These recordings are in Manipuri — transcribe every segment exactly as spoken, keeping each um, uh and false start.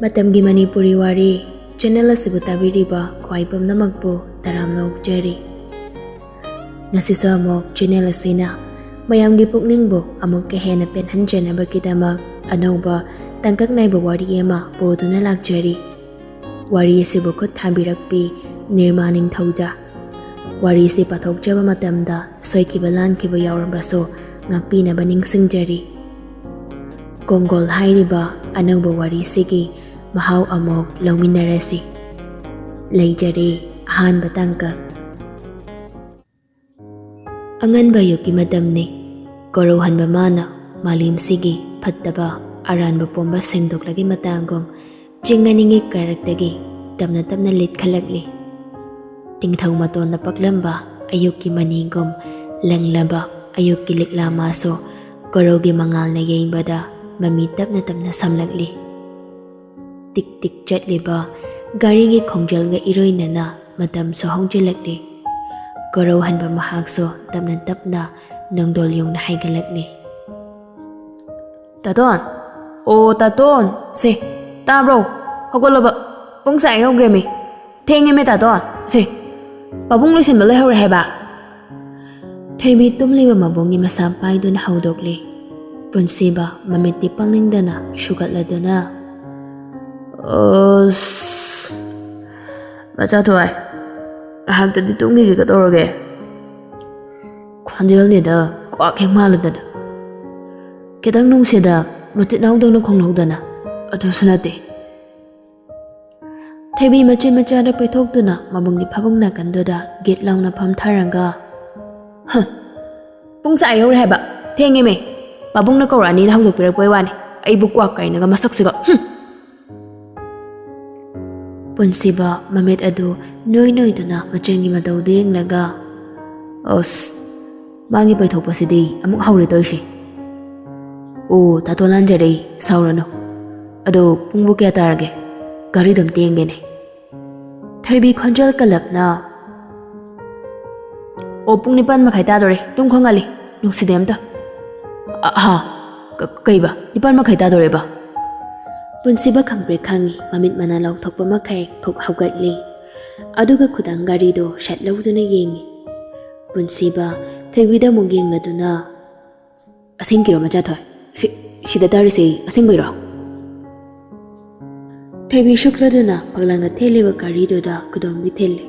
ꯃꯇꯝꯒꯤ ꯃꯅꯤꯄꯨꯔꯤ ꯋꯥꯔꯤ ꯆꯦꯅꯦꯜ ꯑꯁꯤꯕꯨ ꯇꯥꯕꯤꯔꯤꯕ ꯈ꯭ꯋꯥꯏ ꯄꯨꯝꯅꯃꯛꯄꯨ ꯇꯔꯥꯝꯅ ꯑꯣꯛꯆꯔꯤ꯫ ꯉꯁꯤꯁꯨ ꯑꯃꯨꯛ ꯆꯦꯅꯦꯜ ꯑꯁꯤꯅ ꯃꯌꯥꯝꯒꯤ ꯄꯨꯛꯅꯤꯡꯕꯨ ꯑꯃꯨꯛꯀ ꯍꯦꯟꯅ ꯄꯦꯟꯍꯟꯖꯅꯕꯒꯤꯗꯃꯛ ꯑꯅꯧꯕ ꯇꯥꯡꯀꯛ ꯅꯥꯏꯕ ꯋꯥꯔꯤ ꯑꯃ ꯄꯨꯗꯨꯅ ꯂꯥꯛꯆꯔꯤ꯫ ꯋꯥꯔꯤ ꯑꯁꯤꯕꯨ ꯈꯨꯠ ꯊꯥꯕꯤꯔꯛꯄꯤ ꯅꯤꯔꯃꯥ ꯅꯤꯡꯊꯧꯖꯥ꯫ ꯋꯥꯔꯤꯁꯤ ꯄꯥꯊꯣꯛꯆꯕ ꯃꯇꯝꯗ ꯁꯣꯏꯈꯤꯕ ꯂꯥꯟꯈꯤꯕ ꯌꯥꯎꯔꯕꯁꯨ ꯉꯥꯛꯄꯤꯅꯕ ꯅꯤꯡꯁꯤꯡꯖꯔꯤ꯫ ꯀꯣꯡꯒꯣꯜ ꯍꯥꯏꯔꯤꯕ ꯑꯅꯧꯕ ꯋꯥꯔꯤꯁꯤꯒꯤ ꯃꯍꯥꯎ ꯑꯃꯨꯛ ꯂꯧꯃꯤꯟꯅꯔꯁꯤ꯫ ꯂꯩꯖꯔꯦ ꯑꯍꯥꯟꯕ ꯇꯥꯡꯀꯛ꯫ ꯑꯉꯟꯕ ꯑꯌꯨꯛꯀꯤ ꯃꯇꯝꯅꯤ꯫ ꯀꯣꯔꯧꯍꯟꯕ ꯃꯥꯅ ꯃꯥꯂꯦꯝꯁꯤꯒꯤ ꯐꯠꯇꯕ ꯑꯔꯥꯟꯕ ꯄꯨꯝꯕ ꯁꯦꯡꯗꯣꯛꯂꯒꯤ ꯃꯇꯥꯡꯒꯨꯝ ꯆꯤꯡ ꯑꯅꯤꯒꯤ ꯀꯔꯛꯇꯒꯤ ꯇꯞꯅ ꯇꯞꯅ ꯂꯤꯠꯈꯠꯂꯛꯂꯤ꯫ ꯇꯤꯡꯊꯧ ꯃꯇꯣꯟꯗ ꯄꯛꯂꯝꯕ ꯑꯌꯨꯛꯀꯤ ꯃꯅꯤꯒꯨꯝ ꯂꯪꯂꯕ ꯑꯌꯨꯛꯀꯤ ꯂꯤꯛꯂꯥ ꯃꯥꯁꯨ ꯀꯣꯔꯧꯒꯤ ꯃꯉꯥꯜꯅ ꯌꯩꯕꯗ ꯃꯃꯤ ꯇꯞꯅ ꯇꯞꯅ ꯁꯝꯂꯛꯂꯤ꯫ ꯇꯤꯛ ꯇꯤꯛ ꯆꯠꯂꯤꯕ ꯒꯥꯔꯤꯒꯤ ꯈꯣꯡꯖꯦꯜꯒ ꯏꯔꯣꯏꯅꯅ ꯃꯇꯝꯁꯨ ꯍꯧꯖꯤꯜꯂꯛꯂꯤ꯫ ꯀꯣꯔꯧꯍꯟꯕ ꯃꯍꯥꯛꯁꯨ ꯇꯞꯅ ꯇꯞꯅ ꯅꯣꯡꯗꯣꯜ ꯌꯧꯅ ꯍꯥꯏꯒꯠꯂꯛꯂꯤ꯫ "ꯇꯥꯇꯣꯟ! ꯑꯣ ꯇꯥꯇꯣꯟ! ꯁꯦ, ꯇꯥꯕ꯭ꯔꯣ? ꯍꯧꯒꯠꯂꯣꯕ! ꯄꯨꯡ ꯁꯥꯏ ꯌꯧꯈ꯭ꯔꯦꯃꯤ! ꯊꯦꯡꯉꯦꯃꯦ ꯇꯥꯇꯣꯟ! ꯁꯦ, ꯄꯥꯕꯨꯡ ꯂꯣꯏꯁꯤꯟꯕ ꯂꯣꯏꯍꯧꯔꯦ ꯍꯥꯏꯕ!" ꯊꯣꯏꯕꯤ ꯇꯨꯝꯂꯤꯕ ꯃꯕꯨꯡꯒꯤ ꯃꯁꯥ ꯄꯥꯏꯗꯨꯅ ꯍꯧꯗꯣꯛꯂꯤ꯫ ꯄꯨꯟꯁꯤꯕ ꯃꯃꯤꯠꯇꯤ ꯄꯪꯅꯤꯡꯗꯅ ꯁꯨꯒꯠꯂꯗꯨꯅ, "ꯑꯁ, ꯃꯆꯥꯊꯣꯏ, ꯉꯥꯏꯍꯥꯛꯇꯗꯤ ꯇꯨꯝꯈꯤꯒꯦ, ꯀꯩꯗꯧꯔꯒꯦ?" ꯈꯣꯟꯖꯦꯜꯅꯤꯗ ꯀ꯭ꯋꯥꯛ ꯍꯦꯛ ꯃꯥꯜꯂꯗꯅ꯫ ꯈꯤꯇꯪ ꯅꯨꯡꯁꯤꯗ, ꯃꯇꯤꯠ ꯅꯥꯎꯗꯧꯅ ꯈꯣꯡꯂꯧꯗꯅ꯫ ꯑꯗꯨꯁꯨ ꯅꯠꯇꯦ꯫ ꯊꯣꯏꯕꯤ ꯃꯆꯤꯟ ꯃꯆꯥꯗ ꯄꯩꯊꯣꯛꯇꯨꯅ ꯃꯕꯨꯡꯒꯤ ꯐꯃꯨꯡ ꯅꯥꯀꯟꯗꯨꯗ ꯒꯤꯠ ꯂꯥꯎꯅ ꯐꯝꯊꯔꯒ, "ꯍ! ꯄꯨꯡ ꯁꯥ ꯌꯧꯔꯦ ꯍꯥꯏꯕ! ꯊꯦꯡꯉꯦꯃꯦ! ꯄꯥꯕꯨꯡꯅ ꯀꯧꯔꯛꯑꯅꯤꯅ ꯍꯧꯗꯣꯛꯄꯤꯔꯛꯄꯩ ꯋꯥꯅꯤ꯫ ꯑꯩꯕꯨ ꯀ꯭ꯋꯥꯛ ꯀꯥꯏꯅꯒ ꯃꯁꯛꯁꯤꯒ! ꯍꯨꯝ!" ꯄꯨꯟꯁꯤꯕ ꯃꯃꯤꯠ ꯑꯗꯨ ꯅꯣꯏ ꯅꯣꯏꯗꯨꯅ ꯃꯆꯤꯟꯒꯤ ꯃꯇꯧꯗꯨ ꯌꯦꯡꯂꯒ, "ꯑꯁ, ꯃꯥꯒꯤ ꯄꯩꯊꯣꯛꯄꯁꯤꯗꯤ ꯑꯃꯨꯛ ꯍꯧꯔꯦ ꯇꯧꯔꯤꯁꯦ꯫ ꯑꯣ, ꯇꯥꯇꯣꯟ, ꯂꯥꯟꯖꯔꯦ, ꯁꯥꯎꯔꯅꯨ꯫ ꯑꯗꯣ ꯄꯨꯡꯕꯨ ꯀꯌꯥ ꯇꯥꯔꯒꯦ? ꯒꯥꯔꯤꯗꯣ ꯑꯝꯇ ꯌꯦꯡꯒꯦꯅꯦ꯫" ꯊꯣꯏꯕꯤ ꯈꯣꯟꯖꯦꯜ ꯀꯜꯂꯞꯅ, "ꯑꯣ, ꯄꯨꯡ ꯅꯤꯄꯥꯟ ꯃꯈꯥꯏ ꯇꯥꯗꯣꯔꯦ, ꯇꯨꯝ ꯈꯣꯡꯍꯜꯂꯤ, ꯅꯨꯡꯁꯤꯗꯦ ꯑꯝꯇ꯫" "ꯑ-, ꯍꯥ? ꯀ-, ꯀꯩꯕ? ꯅꯤꯄꯥꯟ ꯃꯈꯥꯏ ꯇꯥꯗꯣꯔꯦꯕ?" ꯄꯨꯟꯁꯤꯕ ꯈꯪꯄ꯭ꯔꯦꯛ ꯈꯪꯉꯤ, ꯃꯃꯤꯠ ꯃꯅꯥ ꯂꯥꯎꯊꯣꯛꯄ ꯃꯈꯩ ꯐꯨꯛ ꯍꯧꯒꯠꯂꯤ꯫ ꯑꯗꯨꯒ ꯈꯨꯗꯥꯡ ꯘꯔꯤꯗꯣ ꯁꯠ ꯂꯧꯗꯨꯅ ꯌꯦꯡꯉꯤ꯫ ꯄꯨꯟꯁꯤꯕ ꯊꯣꯏꯕꯤꯗ ꯑꯃꯨꯛ ꯌꯦꯡꯂꯗꯨꯅ, "ꯑꯁꯦꯡꯀꯤꯔꯣ ꯃꯆꯥꯊꯣꯏ? ꯁꯤ-, ꯁꯤꯗ ꯇꯥꯔꯤꯁꯦ ꯑꯁꯦꯡꯕꯩꯔꯣ?" ꯊꯣꯏꯕꯤ ꯁꯨꯛꯂꯗꯨꯅ ꯐꯛꯂꯥꯡꯗ ꯊꯦꯜꯂꯤꯕ ꯘꯔꯤꯗꯨꯗ ꯈꯨꯗꯣꯝꯕꯤ ꯊꯤꯜꯂꯤ꯫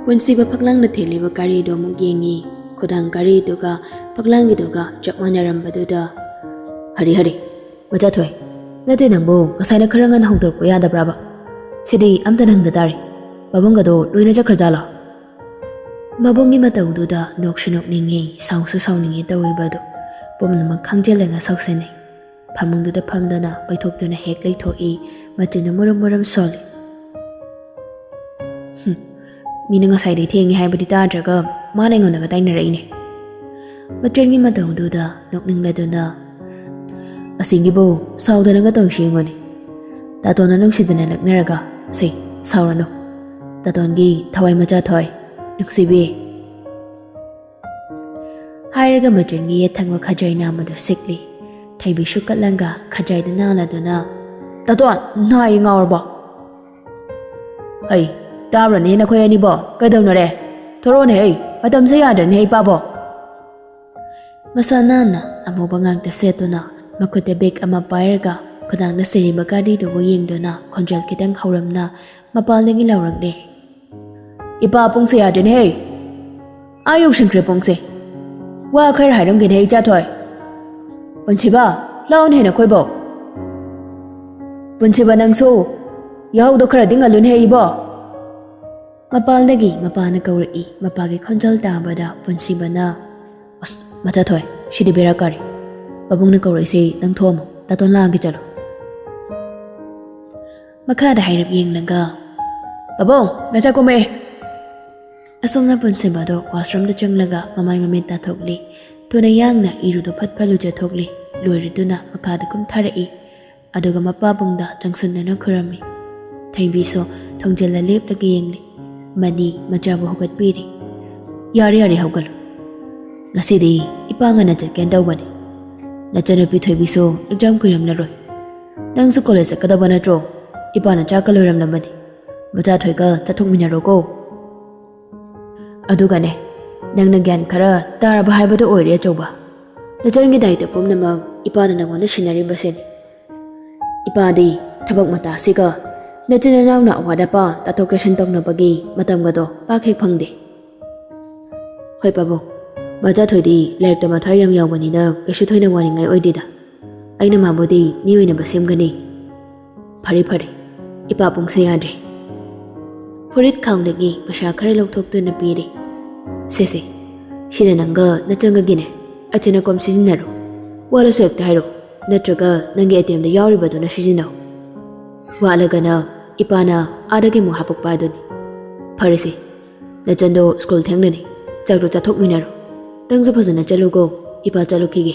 ꯄꯨꯟꯁꯤꯕ ꯐꯛꯂꯥꯡꯗ ꯊꯦꯜꯂꯤꯕ ꯘꯔꯤꯗꯨ ꯑꯃꯨꯛ ꯌꯦꯡꯉꯤ꯫ ꯈꯨꯗꯥꯡ ꯘꯔꯤꯗꯨꯒ ꯐꯛꯂꯥꯡꯒꯤꯗꯨꯒ ꯆꯞ ꯃꯥꯟꯅꯔꯝꯕꯗꯨꯗ, "ꯍꯔꯤ, ꯍꯔꯤ, ꯃꯆꯥꯊꯣꯏ, ꯅꯠꯇꯦ ꯅꯪꯕꯨ ꯉꯁꯥꯏꯅ ꯈꯔ ꯉꯟꯅ ꯍꯧꯗꯣꯔꯛꯄ ꯌꯥꯗꯕ꯭ꯔꯕ? ꯁꯤꯗꯤ ꯑꯝꯇ ꯅꯪꯗ ꯇꯥꯔꯦ꯫ ꯄꯥꯕꯨꯡꯒꯗꯣ ꯂꯣꯏꯅ ꯆꯠꯈ꯭ꯔꯖꯥꯠꯂꯣ?" ꯃꯕꯨꯡꯒꯤ ꯃꯇꯧꯗꯨꯗ ꯅꯣꯛꯁꯨ ꯅꯣꯛꯅꯤꯡꯉꯤ, ꯁꯥꯎꯁꯨ ꯁꯥꯎꯅꯤꯡꯉꯤ ꯇꯧꯔꯤꯕꯗꯨ ꯄꯨꯝꯅꯃꯛ ꯈꯪꯖꯤꯜꯂꯒ ꯁꯥꯎꯁꯟꯅꯩ꯫ ꯐꯃꯨꯡꯗꯨꯗ ꯐꯝꯗꯨꯅ ꯄꯩꯊꯣꯛꯇꯨꯅ ꯍꯦꯛ ꯂꯩꯊꯣꯛꯏ, ꯃꯆꯤꯟꯗꯨ ꯃꯨꯔꯨꯝ ꯃꯨꯔꯨꯝ ꯁꯣꯜꯂꯤ꯫ "ꯍꯨꯝ, ꯃꯤꯅ ꯉꯁꯥꯏꯗꯩ ꯊꯦꯡꯉꯦ ꯍꯥꯏꯕꯗꯤ ꯇꯥꯗ꯭ꯔꯒ ꯃꯥꯅ ꯑꯩꯉꯣꯟꯗꯒ ꯇꯥꯏꯅꯔꯛꯏꯅꯦ꯫" ꯃꯆꯦꯜꯒꯤ ꯃꯇꯧꯗꯨꯗ ꯅꯣꯛꯅꯤꯡꯂꯗꯨꯅ, "ꯑꯁꯤꯒꯤꯕꯨ ꯁꯥꯎꯗꯅꯒ ꯇꯧꯔꯤꯁꯤ ꯌꯦꯡꯉꯨꯅꯦ꯫ ꯇꯥꯇꯣꯟꯅ ꯅꯨꯡꯁꯤꯗꯅ ꯂꯛꯅꯔꯒ, ꯁꯤ, ꯁꯥꯎꯔꯅꯨ꯫ ꯇꯥꯇꯣꯟꯒꯤ ꯊꯋꯥꯏ ꯃꯆꯥꯊꯣꯏ, ꯅꯨꯡꯁꯤꯕꯤ꯫" ꯍꯥꯏꯔꯒ ꯃꯆꯦꯜꯒꯤ ꯌꯦꯠ ꯊꯪꯕ ꯈꯖꯥꯏ ꯅꯥꯝꯃꯗꯨ ꯁꯤꯛꯂꯤ꯫ ꯊꯣꯏꯕꯤ ꯁꯨꯛꯀꯠꯂꯒ ꯈꯖꯥꯏꯗ ꯅꯥꯜꯂꯗꯨꯅ, "ꯇꯥꯇꯣꯟ, ꯅꯥꯏ ꯉꯥꯎꯔꯕꯣ? ꯍꯩ, ꯇꯥꯕ꯭ꯔꯅꯦ ꯅꯈꯣꯏ ꯑꯅꯤꯕꯣ? ꯀꯩꯗꯧꯅꯔꯦ? ꯊꯣꯔꯛꯑꯣꯅꯦ ꯍꯩ, ꯃꯇꯝꯁꯦ ꯌꯥꯗ꯭ꯔꯅꯦ ꯏꯄꯥꯕꯣ꯫" ꯃꯁꯥ ꯅꯥꯟꯅ ꯑꯃꯨꯕ ꯉꯥꯛꯇ ꯁꯦꯠꯇꯨꯅ ꯃꯈꯨꯠꯇ ꯕꯦꯒ ꯑꯃ ꯄꯥꯏꯔꯒ ꯈꯨꯗꯥꯡꯗ ꯁꯤꯔꯤꯕ ꯘꯔꯤꯗꯨꯕꯨ ꯌꯦꯡꯗꯨꯅ ꯈꯣꯟꯖꯦꯜ ꯈꯤꯇꯪ ꯍꯧꯔꯞꯅ ꯃꯄꯥꯜꯗꯒꯤ ꯂꯥꯎꯔꯛꯂꯦ꯫ "ꯏꯄꯥ, ꯄꯨꯡꯁꯦ ꯌꯥꯗ꯭ꯔꯦꯅꯦꯍꯦ꯫ ꯑꯥ ꯌꯧꯁꯤꯟꯈ꯭ꯔꯦ ꯄꯨꯡꯁꯦ꯫ ꯋꯥ ꯈꯔ ꯍꯥꯏꯔꯝꯒꯦꯅꯦꯍꯦ ꯏꯆꯥꯊꯣꯏ꯫ ꯄꯨꯟꯁꯤꯕ, ꯂꯥꯛꯑꯣꯅꯦꯍꯦ ꯅꯈꯣꯏꯕꯣ꯫ ꯄꯨꯟꯁꯤꯕ, ꯅꯪꯁꯨ ꯌꯥꯍꯧꯗꯣ ꯈꯔꯗꯤ ꯉꯜꯂꯨꯅꯦꯍꯦ ꯏꯕꯣ꯫" ꯃꯄꯥꯜꯗꯒꯤ ꯃꯄꯥꯅ ꯀꯧꯔꯛꯏ꯫ ꯃꯄꯥꯒꯤ ꯈꯣꯟꯖꯦꯜ ꯇꯥꯕꯗ ꯄꯨꯟꯁꯤꯕꯅ, "ꯑꯁ, ꯃꯆꯥꯊꯣꯏ, ꯁꯤꯗꯤ ꯕꯦꯔꯥ ꯀꯥꯔꯦ꯫ ꯄꯥꯕꯨꯡꯅ ꯀꯧꯔꯛꯏꯁꯦ, ꯅꯪ ꯊꯣꯛꯑꯝꯃꯣ, ꯇꯥꯇꯣꯟ ꯂꯥꯛꯑꯒꯦ ꯆꯠꯂꯣ꯫" ꯃꯈꯥꯗ ꯍꯥꯏꯔꯞ ꯌꯦꯡꯂꯒ, "ꯄꯥꯕꯨꯡ, ꯅꯆꯥ ꯀꯨꯝꯃꯛꯑꯦ꯫" ꯑꯁꯣꯝꯅ ꯄꯨꯟꯁꯤꯕꯗꯣ ꯋꯥꯁꯔꯨꯝꯗ ꯆꯪꯂꯒ ꯃꯃꯥꯏ ꯃꯃꯤꯠ ꯇꯥꯊꯣꯛꯂꯤ꯫ ꯊꯨꯅ ꯌꯥꯡꯅ ꯏꯔꯨꯗꯨ ꯐꯠ ꯐꯠ ꯂꯨꯖꯊꯣꯛꯂꯤ꯫ ꯂꯣꯏꯔꯗꯨꯅ ꯃꯈꯥꯗ ꯀꯨꯝꯊꯔꯛꯏ꯫ ꯑꯗꯨꯒ ꯃꯄꯥꯕꯨꯡꯗ ꯆꯪꯁꯤꯟꯗꯨꯅ ꯈꯨꯔꯝꯃꯤ꯫ ꯊꯣꯏꯕꯤꯁꯨ ꯊꯣꯡꯖꯤꯜꯂ ꯂꯦꯞꯂꯒ ꯌꯦꯡꯂꯤ꯫ ꯃꯅꯤ ꯃꯆꯥꯕꯨ ꯍꯧꯒꯠꯄꯤꯔꯤ꯫ "ꯌꯥꯔꯦ, ꯌꯥꯔꯦ, ꯍꯧꯒꯠꯂꯣ꯫ ꯉꯁꯤꯗꯤ ꯏꯄꯥ ꯉꯟꯅ ꯆꯠꯀꯦꯅ ꯇꯧꯕꯅꯤ꯫ ꯅꯆꯟꯅꯨꯄꯤ ꯊꯣꯏꯕꯤꯁꯨ ꯑꯦꯛꯖꯥꯝ ꯀꯨꯏꯔꯝꯂꯔꯣꯏ꯫ ꯅꯪꯁꯨ ꯀꯣꯂꯦꯖ ꯆꯠꯀꯗꯕ ꯅꯠꯇ꯭ꯔꯣ? ꯏꯄꯥꯅ ꯆꯥꯛꯀ ꯂꯣꯏꯔꯝꯂꯕꯅꯤ꯫ ꯃꯆꯥꯊꯣꯏꯒ ꯆꯠꯊꯣꯛꯃꯤꯟꯅꯔꯣꯀꯣ꯫ ꯑꯗꯨꯒꯅꯦ, ꯅꯪꯅ ꯒ꯭ꯌꯥꯟ ꯈꯔ ꯇꯥꯔꯕ ꯍꯥꯏꯕꯗꯨ ꯑꯣꯏꯔꯦ ꯑꯆꯧꯕ꯫ ꯅꯆꯟꯒꯤ ꯗꯥꯏꯇ ꯄꯨꯝꯅꯃꯛ ꯏꯄꯥꯅ ꯅꯪꯉꯣꯟꯗ ꯁꯤꯟꯅꯔꯤꯕꯁꯤꯅꯤ꯫ ꯏꯄꯥꯗꯤ ꯊꯕꯛ ꯃꯇꯥꯁꯤꯒ ꯅꯆꯤꯟ ꯅꯅꯥꯎꯅ ꯑꯋꯥꯠ ꯑꯄꯥ ꯇꯥꯊꯣꯛ ꯇꯥꯁꯤꯟ ꯇꯧꯅꯕꯒꯤ ꯃꯇꯝꯒꯗꯣ ꯄꯥꯛ ꯍꯦꯛ ꯐꯪꯗꯦ꯫ ꯍꯣꯏ ꯄꯥꯕꯨꯡ, ꯃꯆꯥꯊꯣꯏꯗꯤ ꯂꯥꯏꯔꯤꯛꯇ ꯃꯊ꯭ꯋꯥꯏ ꯌꯥꯝ ꯌꯥꯎꯕꯅꯤꯅ ꯀꯩꯁꯨ ꯊꯣꯏꯅ ꯋꯥꯅꯤꯡꯉꯥꯏ ꯑꯣꯏꯗꯦꯗ꯫ ꯑꯩꯅ ꯃꯥꯕꯨꯗꯤ ꯃꯤ ꯑꯣꯏꯅꯕ ꯁꯦꯝꯒꯅꯤ꯫ ꯐꯔꯦ ꯐꯔꯦ, ꯏꯄꯥ ꯄꯨꯡꯁꯦ ꯌꯥꯗ꯭ꯔꯦ꯫ ꯐꯨꯔꯤꯠ ꯈꯥꯎꯗꯒꯤ ꯄꯩꯁꯥ ꯈꯔ ꯂꯧꯊꯣꯛꯇꯨꯅ ꯄꯤꯔꯦ꯫ ꯁꯦ ꯁꯦ, ꯁꯤꯅ ꯅꯪꯒ ꯅꯆꯟꯒꯒꯤꯅꯦ꯫ ꯑꯆꯤꯟ ꯑꯀꯣꯝ ꯁꯤꯖꯤꯟꯅꯔꯣ꯫ ꯋꯥꯠꯂꯁꯨ ꯍꯦꯛꯇ ꯍꯥꯏꯔꯣ, ꯅꯠꯇ꯭ꯔꯒ ꯅꯪꯒꯤ ꯑꯦ ꯇꯤ ꯑꯦꯝꯗ ꯌꯥꯎꯔꯤꯕꯗꯨꯅ ꯁꯤꯖꯤꯟꯅꯧ꯫ ꯋꯥꯠꯂꯒꯅ ꯏꯄꯥꯅ ꯑꯥꯗꯒꯤ ꯑꯃꯨꯛ ꯍꯥꯄꯛꯄ ꯑꯗꯨꯅꯤ꯫ ꯐꯔꯦꯁꯦ, ꯅꯆꯟꯗꯣ ꯁ꯭ꯀꯨꯜ ꯊꯦꯡꯂꯅꯤ, ꯆꯥꯛꯇꯣ ꯆꯥꯊꯣꯛꯃꯤꯟꯅꯔꯣ꯫ ꯅꯪꯁꯨ ꯐꯖꯅ ꯆꯠꯂꯨꯀꯣ, ꯏꯄꯥ ꯆꯠꯂꯨꯈꯤꯒꯦ꯫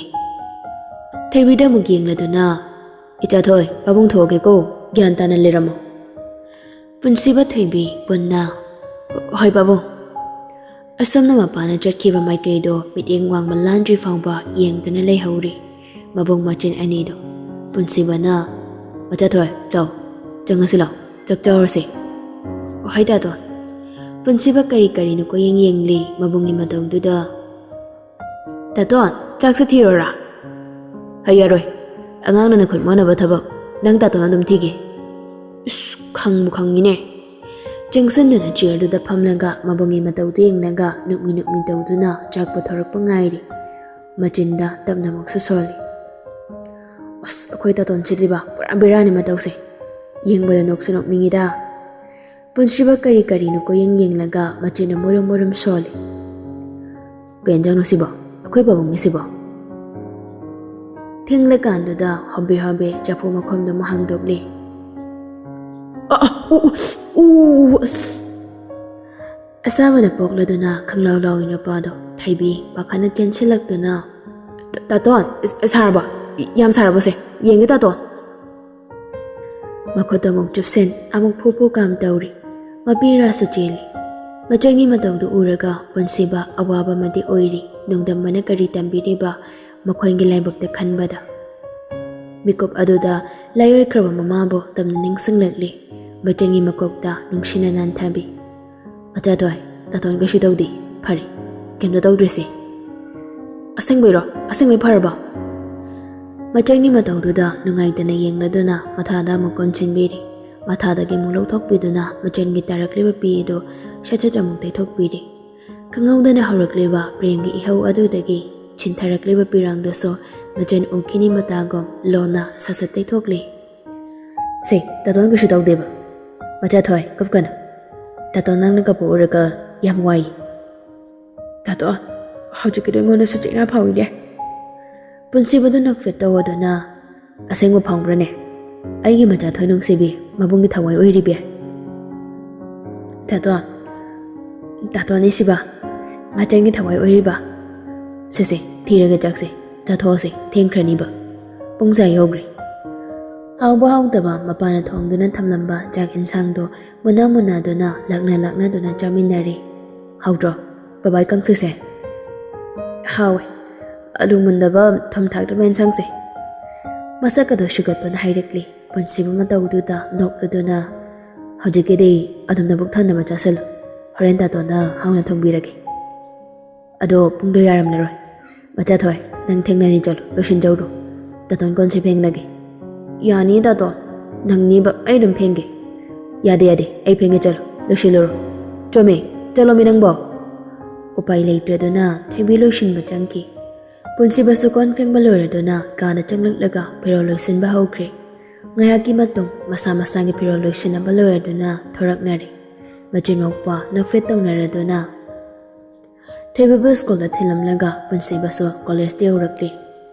ꯊꯣꯏꯕꯤꯗ ꯑꯃꯨꯛ ꯌꯦꯡꯂꯗꯨꯅ, "ꯏꯆꯥꯊꯣꯏ, ꯄꯥꯕꯨꯡ ꯊꯣꯛꯑꯒꯦꯀꯣ, ꯒ꯭ꯌꯥꯟ ꯇꯥꯅ ꯂꯩꯔꯝꯃꯣ꯫" ꯄꯨꯟꯁꯤꯕ ꯊꯣꯏꯕꯤ ꯄꯨꯟꯅ, "ꯍꯣꯏ ꯄꯥꯕꯨꯡ꯫" ꯑꯁꯣꯝꯅ ꯃꯄꯥꯅ ꯆꯠꯈꯤꯕ ꯃꯥꯏꯀꯩꯗꯣ ꯃꯤꯠꯌꯦꯡ ꯋꯥꯡꯃ ꯂꯥꯟꯗ꯭ꯔꯤ ꯐꯥꯎꯕ ꯌꯦꯡꯗꯨꯅ ꯂꯩꯍꯧꯔꯤ ꯃꯕꯨꯡ ꯃꯆꯤꯟ ꯑꯅꯤꯗꯣ꯫ ꯄꯨꯟꯁꯤꯕꯅ, "ꯃꯆꯥꯊꯣꯏ, ꯂꯥꯎ, ꯆꯪꯉꯁꯤ ꯂꯥꯎ, ꯆꯥꯛ ꯆꯥꯔꯁꯤ꯫" "ꯍꯣꯏ ꯇꯥꯇꯣꯟ꯫" ꯄꯨꯟꯁꯤꯕ ꯀꯔꯤ ꯀꯔꯤꯅꯣ ꯀꯣꯏꯌꯦꯡ ꯌꯦꯡꯂꯤ ꯃꯕꯨꯡꯒꯤ ꯃꯇꯧꯗꯨꯗ꯫ "ꯇꯥꯇꯣꯟ, ꯆꯥꯛꯁꯦ ꯊꯤꯔꯣꯔꯥ?" "ꯍꯩ ꯌꯥꯔꯣꯏ, ꯑꯉꯥꯡꯅ ꯅꯈꯨꯠ ꯃꯣꯠꯅꯕ ꯊꯕꯛ, ꯅꯪ ꯇꯥꯇꯣꯟ ꯑꯗꯨꯝ ꯊꯤꯒꯦ꯫" ꯏꯁ, ꯈꯪꯕꯨ ꯈꯪꯉꯤꯅꯦ꯫ ꯆꯪꯁꯤꯟꯗꯨꯅ ꯆꯤꯌꯔꯗꯨꯗ ꯐꯝꯂꯒ ꯃꯕꯨꯡꯒꯤ ꯃꯇꯧꯗꯨ ꯌꯦꯡꯂꯒ ꯅꯣꯛꯃꯤ ꯅꯣꯛꯃꯤ ꯇꯧꯗꯨꯅ ꯆꯥꯛ ꯄꯨꯊꯣꯔꯛꯄ ꯉꯥꯏꯔꯤ꯫ ꯃꯆꯤꯟꯗ ꯇꯞꯅ ꯑꯃꯨꯛꯁꯨ ꯁꯣꯜꯂꯤ꯫ "ꯑꯁ, ꯑꯩꯈꯣꯏ ꯇꯥꯇꯣꯟ ꯁꯤꯗꯤꯕ ꯄꯨꯔꯥ ꯕꯦꯔꯥꯅꯤ ꯃꯇꯧꯁꯦ꯫ ꯌꯦꯡꯕꯗ ꯅꯣꯛꯁꯨ ꯅꯣꯛꯅꯤꯡꯉꯤꯗ꯫" ꯄꯨꯟꯁꯤꯕ ꯀꯔꯤ ꯀꯔꯤꯅꯣ ꯀꯣꯏꯌꯦꯡ ꯌꯦꯡꯂꯒ ꯃꯆꯤꯟꯅ ꯃꯨꯔꯨꯝ ꯃꯨꯔꯨꯝ ꯁꯣꯜꯂꯤ꯫ "ꯀꯩ ꯏꯟꯖꯥꯡꯅꯣ ꯁꯤꯕꯣ? ꯑꯩꯈꯣꯏ ꯄꯥꯕꯨꯡꯒꯤ ꯁꯤꯕꯣ?" ꯊꯦꯡꯂꯀꯥꯟꯗꯨꯗ ꯍꯣꯕꯦ ꯍꯣꯕꯦ ꯆꯐꯨ ꯃꯈꯣꯝꯗꯨ ꯑꯃꯨꯛ ꯍꯥꯡꯗꯣꯛꯂꯤ꯫ "ꯑ, ꯑ, ꯎ, ꯎ, ꯎ, ꯑꯁ!" ꯑꯁꯥꯕꯅ ꯄꯣꯛꯂꯗꯨꯅ ꯈꯪꯂꯥꯎ ꯂꯥꯎꯏ ꯅꯨꯄꯥꯗꯣ꯫ ꯊꯣꯏꯕꯤ ꯄꯥꯈꯠꯅ ꯆꯦꯟꯁꯤꯜꯂꯛꯇꯨꯅ, "ꯇꯥ-, ꯇꯥꯇꯣꯟ, ꯁꯥꯔꯕꯣ? ꯌꯥꯝ ꯁꯥꯔꯕꯣꯁꯦ? ꯌꯦꯡꯒꯦ ꯇꯥꯇꯣꯟ꯫" ꯃꯈꯨꯠ ꯑꯃꯨꯛ ꯆꯨꯞꯁꯤꯟ, ꯑꯃꯨꯛ ꯐꯨ ꯐꯨ ꯀꯥꯝ ꯇꯧꯔꯤ꯫ ꯃꯄꯤ ꯔꯥꯁꯨ ꯆꯦꯜꯂꯤ꯫ ꯃꯆꯟꯒꯤ ꯃꯇꯧꯗꯨ ꯎꯔꯒ ꯄꯨꯟꯁꯤꯕ ꯑꯋꯥꯕ ꯑꯃꯗꯤ ꯑꯣꯏꯔꯤ꯫ ꯅꯣꯡꯗꯝꯕꯅ ꯀꯔꯤ ꯇꯝꯕꯤꯔꯤꯕ ꯃꯈꯣꯏꯒꯤ ꯂꯥꯏꯕꯛꯇ ꯈꯟꯕꯗ꯫ ꯃꯤꯀꯨꯞ ꯑꯗꯨꯗ ꯂꯥꯏꯑꯣꯏꯈ꯭ꯔꯕ ꯃꯃꯥꯕꯨ ꯇꯞꯅ ꯅꯤꯡꯁꯤꯡꯂꯛꯂꯤ꯫ ꯃꯆꯟꯒꯤ ꯃꯀꯣꯛꯇ ꯅꯨꯡꯁꯤꯅ ꯅꯥꯟꯊꯕꯤ꯫ "ꯃꯆꯥꯊꯣꯏ, ꯇꯥꯇꯣꯟ ꯀꯩꯁꯨ ꯇꯧꯗꯦ꯫ ꯐꯔꯦ, ꯀꯩꯝꯇ ꯇꯧꯗ꯭ꯔꯤꯁꯦ꯫" "ꯑꯁꯦꯡꯕꯩꯔꯣ? ꯑꯁꯦꯡꯕꯩ ꯐꯔꯕ?" ꯃꯆꯟꯒꯤ ꯃꯇꯧꯗꯨꯗ ꯅꯨꯡꯉꯥꯏꯇꯅ ꯌꯦꯡꯂꯗꯨꯅ ꯃꯊꯥꯗ ꯑꯃꯨꯛ ꯀꯣꯟꯁꯤꯟꯕꯤꯔꯤ꯫ ꯃꯊꯥꯗꯒꯤ ꯑꯃꯨꯛ ꯂꯧꯊꯣꯛꯄꯤꯗꯨꯅ ꯃꯆꯟꯒꯤ ꯇꯥꯔꯛꯂꯤꯕ ꯄꯤ ꯑꯗꯨ ꯁꯠ ꯁꯠ ꯑꯃꯨꯛ ꯇꯩꯊꯣꯛꯄꯤꯔꯤ꯫ ꯈꯪꯍꯧꯗꯅ ꯍꯧꯔꯛꯂꯤꯕ ꯄ꯭ꯔꯦꯝꯒꯤ ꯏꯍꯧ ꯑꯗꯨꯗꯒꯤ ꯁꯤꯟꯊꯔꯛꯂꯤꯕ ꯄꯤꯔꯥꯡꯗꯨꯁꯨ ꯃꯆꯟ ꯎꯈꯤꯅꯤ ꯃꯇꯥꯒꯨꯝ ꯂꯣꯟꯅ ꯁꯠ ꯁꯠ ꯇꯩꯊꯣꯛꯂꯤ꯫ "ꯁꯦ, ꯇꯥꯇꯣꯟ ꯀꯩꯁꯨ ꯇꯧꯗꯦꯕ꯫ ꯃꯆꯥꯊꯣꯏ, ꯀꯞꯀꯅꯨ꯫ ꯇꯥꯇꯣꯟ, ꯅꯪꯅ ꯀꯞꯄ ꯎꯔꯒ ꯌꯥꯝ ꯋꯥꯏ꯫" "ꯇꯥꯇꯣꯟ, ꯍꯧꯖꯤꯛꯀꯤꯗꯣ ꯑꯩꯉꯣꯟꯗꯁꯨ ꯆꯩꯅꯥ ꯐꯥꯎꯏꯅꯦ꯫" ꯄꯨꯟꯁꯤꯕꯗꯨ ꯅꯣꯛꯐꯦꯠ ꯇꯧꯗꯨꯅ, "ꯑꯁꯦꯡꯕ ꯐꯥꯎꯕ꯭ꯔꯅꯦ? ꯑꯩꯒꯤ ꯃꯆꯥꯊꯣꯏ ꯅꯨꯡꯁꯤꯕꯤ, ꯃꯕꯨꯡꯒꯤ ꯊꯋꯥꯏ ꯑꯣꯏꯔꯤꯕꯤ?" "ꯇꯥꯇꯣꯟ, ꯇꯥꯇꯣꯟ ꯅꯤꯁꯤꯕ, ꯃꯆꯟꯒꯤ ꯊꯋꯥꯏ ꯑꯣꯏꯔꯤꯕ꯫ ꯁꯦ ꯁꯦ, ꯊꯤꯔꯒ ꯆꯥꯛꯁꯦ, ꯆꯥꯊꯣꯛꯑꯁꯦ, ꯊꯦꯡꯈ꯭ꯔꯅꯤꯕ꯫ ꯄꯨꯡ ꯁꯥ ꯌꯧꯈ꯭ꯔꯦ꯫" ꯍꯥꯎꯕ ꯍꯥꯎꯇꯕ ꯃꯄꯥꯅ ꯊꯣꯡꯗꯨꯅ ꯊꯝꯂꯝꯕ ꯆꯥꯛ ꯏꯟꯁꯥꯡꯗꯣ ꯃꯨꯟꯅ ꯃꯨꯟꯅꯗꯨꯅ ꯂꯥꯛꯅ ꯂꯥꯛꯅꯗꯨꯅ ꯆꯥꯃꯤꯟꯅꯔꯤ꯫ "ꯍꯥꯎꯗ꯭ꯔꯣ ꯕꯕꯥꯏ ꯀꯥꯡꯁꯣꯏꯁꯦ?" "ꯍꯥꯎꯋꯦ, ꯑꯂꯨ ꯃꯨꯟꯗꯕ, ꯊꯨꯝ ꯊꯥꯛꯇꯕ ꯏꯟꯁꯥꯡꯁꯦ꯫" ꯃꯁꯛ ꯑꯗꯨ ꯁꯤꯒꯠꯇꯨꯅ ꯍꯥꯏꯔꯛꯂꯤ꯫ ꯄꯨꯟꯁꯤꯕ ꯃꯇꯧꯗꯨꯗ ꯅꯣꯛꯂꯗꯨꯅ, "ꯍꯧꯖꯤꯛꯀꯤꯗꯤ ꯑꯗꯨꯝ ꯅꯕꯨꯛ ꯊꯟꯅꯕ ꯆꯥꯁꯤꯜꯂꯨ꯫ ꯍꯣꯔꯦꯟ ꯇꯥꯇꯣꯟꯅ ꯍꯥꯎꯅ ꯊꯣꯡꯕꯤꯔꯒꯦ꯫ ꯑꯗꯣ ꯄꯨꯡꯗꯣ ꯌꯥꯔꯝꯂꯔꯣꯏ꯫ ꯃꯆꯥꯊꯣꯏ, ꯅꯪ ꯊꯦꯡꯅꯅꯤ, ꯆꯠꯂꯣ, ꯂꯣꯏꯁꯤꯟꯖꯧꯔꯣ꯫ ꯇꯥꯇꯣꯟ ꯀꯣꯟꯁꯦ ꯐꯦꯡꯂꯒꯦ꯫" "ꯌꯥꯅꯤ ꯇꯥꯇꯣꯟ, ꯅꯪꯅꯤꯕ, ꯑꯩ ꯑꯗꯨꯝ ꯐꯦꯡꯒꯦ꯫" "ꯌꯥꯗꯦ, ꯌꯥꯗꯦ, ꯑꯩ ꯐꯦꯡꯒꯦ, ꯆꯠꯂꯣ, ꯂꯣꯏꯁꯤꯜꯂꯨꯔꯣ꯫" "ꯆꯣꯃꯤ, ꯆꯠꯂꯣꯃꯤ ꯅꯪꯕꯣ꯫" ꯎꯄꯥꯏ ꯂꯩꯇ꯭ꯔꯗꯨꯅ ꯊꯣꯏꯕꯤ ꯂꯣꯏꯁꯤꯟꯕ ꯆꯪꯈꯤ꯫ ꯄꯨꯟꯁꯤꯕꯁꯨ ꯀꯣꯟ ꯐꯦꯡꯕ ꯂꯣꯏꯔꯗꯨꯅ ꯀꯥꯗ ꯆꯪꯂꯛꯂꯒ ꯐꯤꯔꯣꯜ ꯂꯣꯏꯁꯤꯟꯕ ꯍꯧꯈ꯭ꯔꯦ꯫ ꯉꯥꯏꯍꯥꯛꯀꯤ ꯃꯇꯨꯡ ꯃꯁꯥ ꯃꯁꯥꯒꯤ ꯐꯤꯔꯣꯜ ꯂꯣꯏꯁꯤꯟꯅꯕ ꯂꯣꯏꯔꯗꯨꯅ ꯊꯣꯔꯛꯅꯔꯦ꯫ ꯃꯆꯤꯟ ꯃꯧꯄꯥ ꯅꯣꯛꯐꯦꯠ ꯇꯧꯅꯔꯗꯨꯅ ꯊꯣꯏꯕꯤꯕꯨ ꯁ꯭ꯀꯨꯜꯗ ꯊꯤꯜꯂꯝꯂꯒ ꯄꯨꯟꯁꯤꯕꯁꯨ ꯀꯣꯂꯦꯖꯇ ꯌꯧꯔꯛꯂꯤ꯫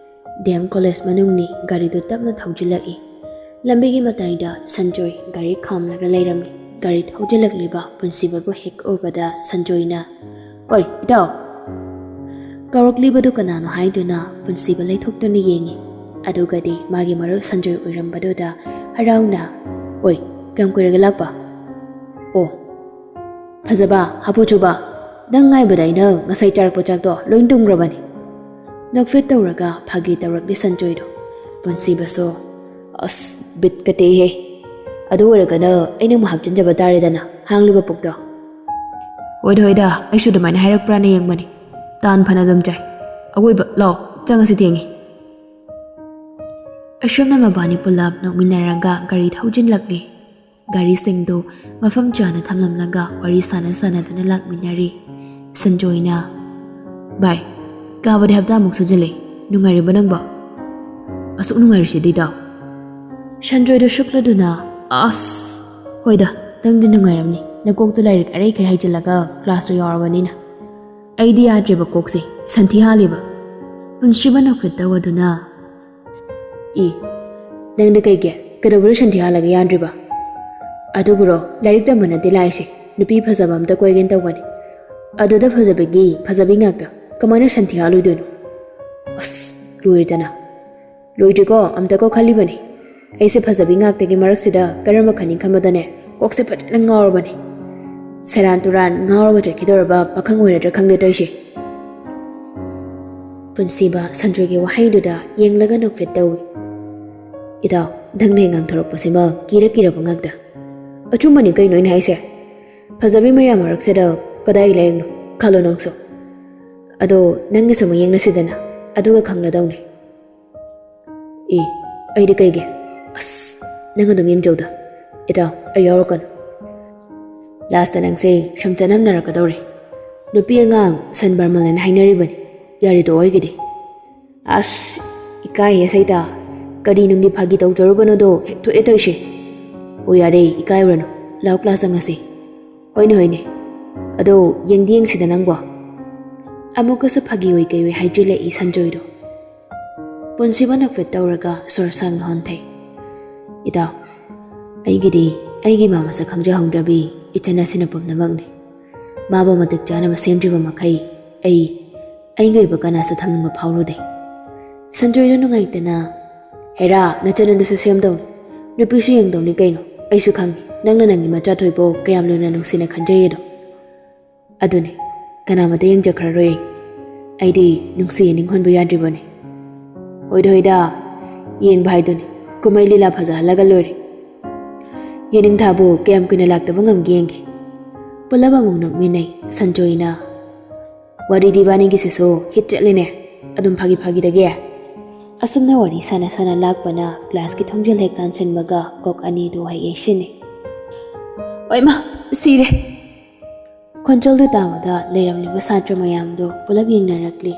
D M college ꯃꯅꯨꯡꯅꯤ꯫ ꯒꯥꯔꯤꯗꯨ ꯇꯞꯅ ꯊꯧꯖꯤꯜꯂꯛꯏ꯫ ꯂꯝꯕꯤꯒꯤ ꯃꯇꯥꯏꯗ ꯁꯟꯖꯣꯏ ꯒꯥꯔꯤ ꯈꯥꯝꯂꯒ ꯂꯩꯔꯝꯃꯤ꯫ ꯒꯥꯔꯤ ꯊꯧꯖꯤꯜꯂꯛꯂꯤꯕ ꯄꯨꯟꯁꯤꯕꯕꯨ ꯍꯦꯛ ꯎꯕꯗ ꯁꯟꯖꯣꯏꯅ, "ꯑꯣꯏ, ꯏꯇꯥꯎ!" ꯀꯧꯔꯛꯂꯤꯕꯗꯨ ꯀꯅꯥꯅꯣ ꯍꯥꯏꯗꯨꯅ ꯄꯨꯟꯁꯤꯕ ꯂꯩꯊꯣꯛꯇꯨꯅ ꯌꯦꯡꯉꯤ꯫ ꯑꯗꯨꯒꯗꯤ ꯃꯥꯒꯤ ꯃꯔꯨꯞ ꯁꯟꯖꯣꯏ ꯑꯣꯏꯔꯝꯕꯗꯨꯗ ꯍꯔꯥꯎꯅ, "ꯑꯣꯏ, ꯀꯌꯥꯝ ꯀꯨꯏꯔꯒꯦ ꯂꯥꯛꯄ? ꯑꯣ, ꯐꯖꯕ, ꯍꯥꯄꯨ ꯆꯨꯕ, ꯅꯪ ꯉꯥꯏꯕꯗ ꯑꯩꯅ ꯉꯁꯥꯏ ꯆꯥꯔꯛꯄ ꯆꯥꯛꯇꯣ ꯂꯣꯏ ꯇꯨꯝꯈ꯭ꯔꯕꯅꯤ꯫" ꯅꯣꯛꯐꯦꯠ ꯇꯧꯔꯒ ꯐꯥꯒꯤ ꯇꯧꯔꯛꯂꯤ ꯁꯟꯖꯣꯏꯗꯣ꯫ ꯄꯨꯟꯁꯤꯕꯁꯨ, ꯑꯁ, ꯕꯤꯠꯀ ꯇꯦꯛꯏꯍꯦ꯫ ꯑꯗꯨ ꯑꯣꯏꯔꯒꯅ ꯑꯩ ꯅꯪꯕꯨ ꯍꯥꯞꯆꯤꯟꯖꯕ ꯇꯥꯔꯦꯗꯅ, ꯍꯥꯡꯂꯤꯕ ꯄꯨꯛꯇꯣ꯫ ꯍꯣꯏꯗ ꯍꯣꯏꯗ, ꯑꯩꯁꯨ ꯑꯗꯨꯃꯥꯏꯅ ꯍꯥꯏꯔꯛꯄ꯭ꯔꯥꯅ ꯌꯦꯡꯕꯅꯤ꯫ ꯇꯥꯟ ꯐꯅ ꯑꯗꯨꯝ ꯆꯥꯏ꯫ ꯑꯋꯣꯏꯕ, ꯂꯥꯛꯑꯣ, ꯆꯪꯉꯁꯤ, ꯊꯦꯡꯉꯦ꯫ ꯑꯁꯨꯝꯅ ꯃꯕꯥꯅꯤ ꯄꯨꯂꯞ ꯅꯣꯛꯃꯤꯟꯅꯔꯒ ꯒꯥꯔꯤ ꯊꯧꯖꯤꯜꯂꯛꯂꯤ꯫ ꯒꯥꯔꯤꯁꯤꯡꯗꯨ ꯃꯐꯝ ꯆꯥꯅ ꯊꯝꯂꯝꯂꯒ ꯋꯥꯔꯤ ꯁꯥꯟꯅ ꯁꯥꯟꯅꯗꯨꯅ ꯂꯥꯛꯃꯤꯟꯅꯔꯤ꯫ ꯁꯟꯖꯣꯏꯅ, "ꯚꯥꯏ, ꯀꯥꯕꯗꯤ ꯍꯞꯇꯥꯃꯨꯛ ꯁꯨꯖꯤꯜꯂꯦ꯫ ꯅꯨꯡꯉꯥꯏꯔꯤꯕ ꯅꯪꯕꯣ?" "ꯑꯁꯨꯛ ꯅꯨꯡꯉꯥꯏꯔꯤꯁꯤꯗꯤ, ꯏꯇꯥꯎ?" ꯁꯟꯖꯣꯏꯗꯨ ꯁꯨꯛꯂꯗꯨꯅ, "ꯑꯁ, ꯍꯣꯏꯗ, ꯅꯪꯗꯤ ꯅꯨꯡꯉꯥꯏꯔꯝꯅꯤ, ꯅꯀꯣꯛꯇꯨ ꯂꯥꯏꯔꯤꯛ ꯑꯔꯩꯈꯩ ꯍꯩꯖꯤꯜꯂꯒ ꯀ꯭ꯂꯥꯁꯁꯨ ꯌꯥꯎꯔꯕꯅꯤꯅ꯫ ꯑꯩꯗꯤ ꯌꯥꯗ꯭ꯔꯦꯕ ꯀꯣꯛꯁꯦ, ꯁꯟꯊꯤ ꯍꯥꯜꯂꯦꯕ꯫" ꯄꯨꯟꯁꯤꯕ ꯅꯣꯛꯐꯦꯠ ꯇꯧꯕꯗꯨꯅ, "ꯏ, ꯅꯪꯗꯤ ꯀꯩꯒꯤ? ꯀꯩꯗꯧꯕꯗ ꯁꯟꯊꯤ ꯍꯥꯜꯂꯒ ꯌꯥꯗ꯭ꯔꯤꯕ? ꯑꯗꯨꯕꯨꯔꯣ, ꯂꯥꯏꯔꯤꯛ ꯇꯝꯕ ꯅꯠꯇꯦ ꯂꯥꯛꯏꯁꯦ, ꯅꯨꯄꯤ ꯐꯖꯕ ꯑꯝꯇ ꯀꯣꯏꯒꯦꯅ ꯇꯧꯕꯅꯤ꯫ ꯑꯗꯨꯗ ꯐꯖꯕꯒꯤ ꯐꯖꯕꯤ ꯉꯥꯛꯇ, ꯀꯃꯥꯏꯅ ꯁꯟꯊꯤ ꯍꯥꯜꯂꯣꯏꯗꯣꯏꯅꯣ? ꯑꯁ, ꯂꯣꯏꯔꯦꯗꯅ꯫ ꯂꯣꯏꯗ꯭ꯔꯤꯀꯣ, ꯑꯝꯇꯀꯣ ꯈꯜꯂꯤꯕꯅꯤ꯫ ꯑꯩꯁꯦ ꯐꯖꯕꯤ ꯉꯥꯛꯇꯒꯤ ꯃꯔꯛꯁꯤꯗ ꯀꯔꯝꯕ ꯈꯟꯅꯤ ꯈꯟꯕꯗꯅꯦ, ꯀꯣꯛꯁꯦ ꯐꯖꯅ ꯉꯥꯎꯔꯕꯅꯤ꯫ ꯁꯦꯔꯥꯟ ꯇꯨꯔꯥꯟ ꯉꯥꯎꯔꯒ ꯆꯠꯈꯤꯗꯧꯔꯕ ꯄꯥꯈꯪ ꯑꯣꯏꯔꯗ꯭ꯔꯥ ꯈꯪꯗꯦ ꯇꯧꯏꯁꯦ꯫" ꯄꯨꯟꯁꯤꯕ ꯁꯟꯖꯣꯏꯒꯤ ꯋꯥꯍꯩꯗꯨꯗ ꯌꯦꯡꯂꯒ ꯅꯣꯛꯐꯦꯠ ꯇꯧꯏ꯫ "ꯏꯇꯥꯎ, ꯅꯪꯅ ꯉꯥꯡꯊꯣꯔꯛꯄꯁꯤꯃ ꯀꯤꯔ ꯀꯤꯔꯕ ꯉꯥꯛꯇ꯫ ꯑꯆꯨꯝꯕꯅꯤ ꯀꯩꯅꯣ ꯑꯩꯅ ꯍꯥꯏꯁꯦ꯫ ꯐꯖꯕꯤ ꯃꯌꯥꯝ ꯃꯔꯛꯁꯤꯗ ꯀꯗꯥꯏ ꯂꯥꯏꯔꯤꯛꯅꯣ ꯈꯜꯂꯣ ꯅꯪꯁꯨ꯫ ꯑꯗꯣ ꯅꯪꯒꯤꯁꯨ ꯑꯃꯨꯛ ꯌꯦꯡꯅꯁꯤꯗꯅ, ꯑꯗꯨꯒ ꯈꯪꯂꯗꯧꯅꯤ꯫" "ꯏ, ꯑꯩꯗꯤ ꯀꯩꯒꯤ? ꯑꯁ, ꯅꯪ ꯑꯗꯨꯝ ꯌꯦꯡꯖꯧꯗ꯫ ꯏꯇꯥꯎ, ꯑꯩ ꯌꯥꯎꯔꯛꯀꯅꯨ꯫ ꯂꯥꯁꯇ ꯅꯪꯁꯦ ꯁꯨꯝ ꯆꯠꯅꯝꯅꯔꯛꯀꯗꯧꯔꯦ꯫ ꯅꯨꯄꯤ ꯑꯉꯥꯡ ꯁꯟ ꯕꯔꯃꯜ ꯍꯥꯏꯅ ꯍꯥꯏꯅꯔꯤꯕꯅꯤ꯫ ꯌꯥꯔꯦ, ꯇꯣꯛꯑꯣ ꯑꯩꯒꯤꯗꯤ꯫" "ꯑꯁ, ꯏꯀꯥꯏꯍꯦ ꯁꯩꯇꯥ꯫ ꯀꯔꯤ ꯅꯨꯡꯒꯤ ꯐꯥꯒꯤ ꯇꯧꯖꯔꯨꯕꯅꯣꯗꯣ ꯍꯦꯛ ꯊꯣꯛꯑꯦ ꯇꯧꯏꯁꯦ꯫ ꯑꯣ ꯌꯥꯔꯦ, ꯏꯀꯥꯏꯔꯨꯔꯅꯨ꯫ ꯂꯥꯎ, ꯀ꯭ꯂꯥꯁ ꯆꯪꯉꯁꯤ꯫ ꯍꯣꯏꯅꯦ, ꯍꯣꯏꯅꯦ꯫ ꯑꯗꯣ ꯌꯦꯡꯗꯤ ꯌꯦꯡꯁꯤꯗ ꯅꯪꯕꯣ꯫" ꯑꯃꯨꯛꯀꯁꯨ ꯐꯥꯒꯤ ꯑꯣꯏ ꯀꯩ ꯑꯣꯏ ꯍꯥꯏꯖꯤꯜꯂꯛꯏ ꯁꯟꯖꯣꯏꯗꯣ꯫ ꯄꯨꯟꯁꯤꯕ ꯅꯣꯛꯐꯦꯠ ꯇꯧꯔꯒ ꯁꯣꯔ ꯁꯥꯡꯅ ꯍꯣꯟꯊꯩ꯫ "ꯏꯇꯥꯎ, ꯑꯩꯒꯤꯗꯤ ꯑꯩꯒꯤ ꯏꯃꯥ ꯃꯁꯛ ꯈꯪꯖꯍꯧꯗ꯭ꯔꯕꯤ ꯏꯆꯟ ꯑꯁꯤꯅ ꯄꯨꯝꯅꯃꯛꯅꯤ꯫ ꯃꯥꯕꯨ ꯃꯇꯤꯛ ꯆꯥꯅꯕ ꯁꯦꯝꯗ꯭ꯔꯤꯕ ꯃꯈꯩ ꯑꯩ ꯑꯩꯒꯤ ꯑꯣꯏꯕ ꯀꯅꯥꯁꯨ ꯊꯝꯅꯤꯡꯕ ꯐꯥꯎꯔꯨꯗꯦ꯫" ꯁꯟꯖꯣꯏꯗꯣ ꯅꯨꯡꯉꯥꯏꯇꯅ, "ꯍꯦꯔꯥ, ꯅꯆꯟ ꯑꯗꯨꯁꯨ ꯁꯦꯝꯗꯧꯅꯤ, ꯅꯨꯄꯤꯁꯨ ꯌꯦꯡꯗꯧꯅꯤ ꯀꯩꯅꯣ꯫ ꯑꯩꯁꯨ ꯈꯪꯉꯤ ꯅꯪꯅ ꯅꯪꯒꯤ ꯃꯆꯥ ꯊꯣꯏꯕꯨ ꯀꯌꯥꯝ ꯂꯨꯅ ꯅꯨꯡꯁꯤꯅ ꯈꯟꯖꯩ ꯑꯗꯣ꯫ ꯑꯗꯨꯅꯤ, ꯀꯅꯥꯃꯠꯇ ꯌꯦꯡꯖꯈ꯭ꯔꯔꯣꯏ ꯑꯩ꯫ ꯑꯩꯗꯤ ꯅꯨꯡꯁꯤ ꯌꯦꯅꯤꯡ ꯍꯨꯟꯕ ꯌꯥꯗ꯭ꯔꯤꯕꯅꯤ꯫" "ꯍꯣꯏꯗ ꯍꯣꯏꯗ, ꯌꯦꯡꯕ ꯍꯥꯏꯗꯨꯅꯤ꯫ ꯀꯨꯝꯍꯩ ꯂꯤꯂꯥ ꯐꯖꯍꯜꯂꯒ ꯂꯣꯏꯔꯦ꯫ ꯌꯦꯅꯤꯡꯊꯥꯕꯨ ꯀꯌꯥꯝ ꯀꯨꯏꯅ ꯂꯥꯛꯇꯕ ꯉꯝꯒꯦ ꯌꯦꯡꯒꯦ꯫ ꯄꯨꯂꯞ ꯑꯃꯨꯛ ꯅꯣꯛꯃꯤꯟꯅꯩ꯫ ꯁꯟꯖꯣꯏꯅ, "ꯋꯥꯔꯤꯗꯤ ꯏꯕꯥꯅꯤꯒꯤꯁꯤꯁꯨ ꯍꯤꯠ ꯆꯠꯂꯤꯅꯦ꯫ ꯑꯗꯨꯝ ꯐꯥꯒꯤ ꯐꯥꯒꯤꯗꯒꯤ?" ꯑꯁꯨꯝꯅ ꯋꯥꯔꯤ ꯁꯥꯟꯅ ꯁꯥꯟꯅ ꯂꯥꯛꯄꯅ ꯀ꯭ꯂꯥꯁꯀꯤ ꯊꯣꯡꯖꯤꯜ ꯍꯦꯛ ꯀꯥꯟꯁꯤꯟꯕꯒ ꯀꯣꯛ ꯑꯅꯤꯗꯨ ꯍꯦꯛ ꯌꯩꯁꯤꯟꯅꯩ꯫ "ꯑꯣꯏꯃ, ꯁꯤꯔꯦ!" ꯈꯣꯟꯖꯦꯜꯗꯨ ꯇꯥꯕꯗ ꯂꯩꯔꯝꯂꯤꯕ ꯁꯥꯇ꯭ꯔ ꯃꯌꯥꯝꯗꯨ ꯄꯨꯂꯞ ꯌꯦꯡꯅꯔꯛꯂꯤ꯫